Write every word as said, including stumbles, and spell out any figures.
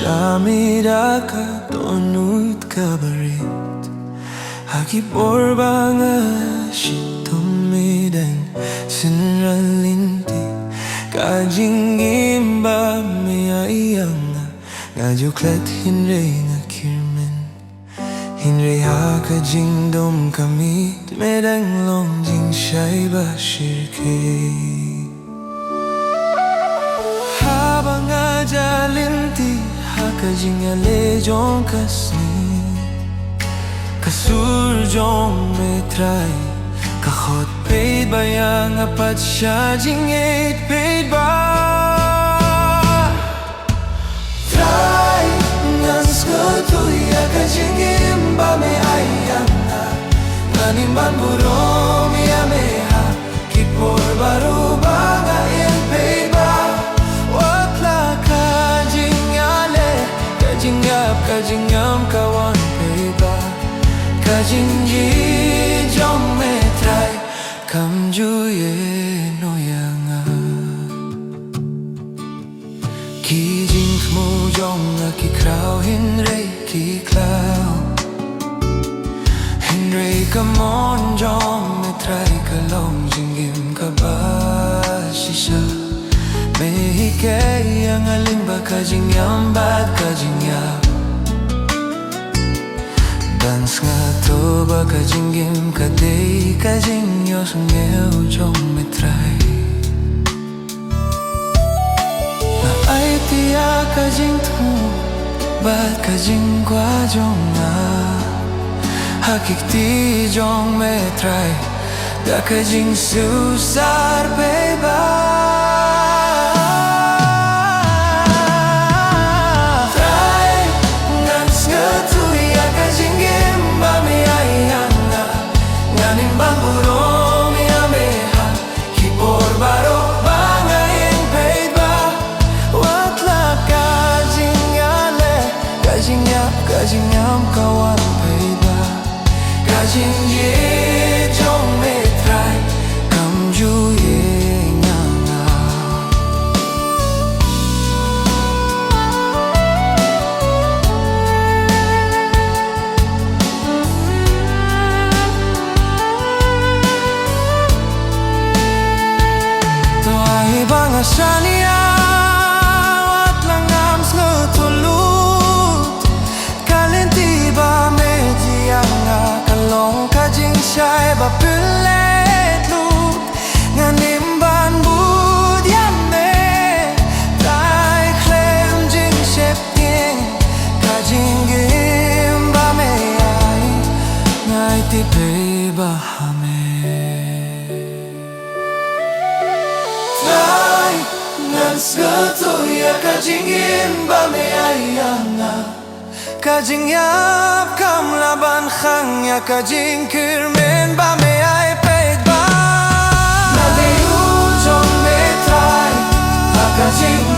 Sha me da ka dohnud kaba rit. Ha ki por ba nga shitom me dang shynrang lynti, ka jingim ba me ai ïa nga, nga ju klet hynrei nga kyrmen. Hynrei ha ka jingdum ka miet me dang long jingshai ba shyrkhei. Haba nga jah lynti ha ka jingïaleh jong ka sngi, ka sur jong me Trai ka khot paidbah ïa nga pat sha jingïeit paidbah. Trai, ngan sngewthuh ïa ka jingim ba me ai ïa nga. Ngan im ban burom ïa me ha ki por baroh ba nga im paidbah. Wat la ka jingïaleh, ka jingïap, ka jingïam ka wan paidbah. Ka jingïeit jong me Trai kam ju ïehnoh ïa nga. Ki jingthmu jong nga ki khraw hynrei ki khlaw, hynrei ka mon jong me Trai ka long jingim kaba shisha. Me hikai ïa nga lyngba ka jingïam bad ka jingïap. Ban sngewthuh ba ka jingim ka dei ka jingïohsngew jong me Trai. Nga aiti ïa ka jingthmu bad ka jingkwah jong nga ha ki kti jong me Trai, da ka jingsngewsarong paidbah. Trai, ngan sngewthuh ïa ka jingim ba me ai ïa nga. Ngan im ban burom ïa me ha ki por baroh ba nga im paidbah. Wat la ka jingïaleh, ka jingïap, ka jingïam ka wan paidbah. Ka jingïeit jong me Trai kam ju ïehnoh ïa nga. To ai ba nga shaniah, wat la ngam sngewthuh lut. Ka lynti ba me ai ïa nga ka long ka jingshai ba pynleit lut. Ngan im ban bud ïa me Trai khlem jingsheptieng. Ka jingim ba me ai, nga aiti paidbah ha me. Trai, ngan sngewthuh ïa ka jingim ba me ai ïa nga. Ka jingïap kam lah ban khang ïa ka jingkyrmen ba me ai paidbah. Na dei u jong me Trai ha ka jing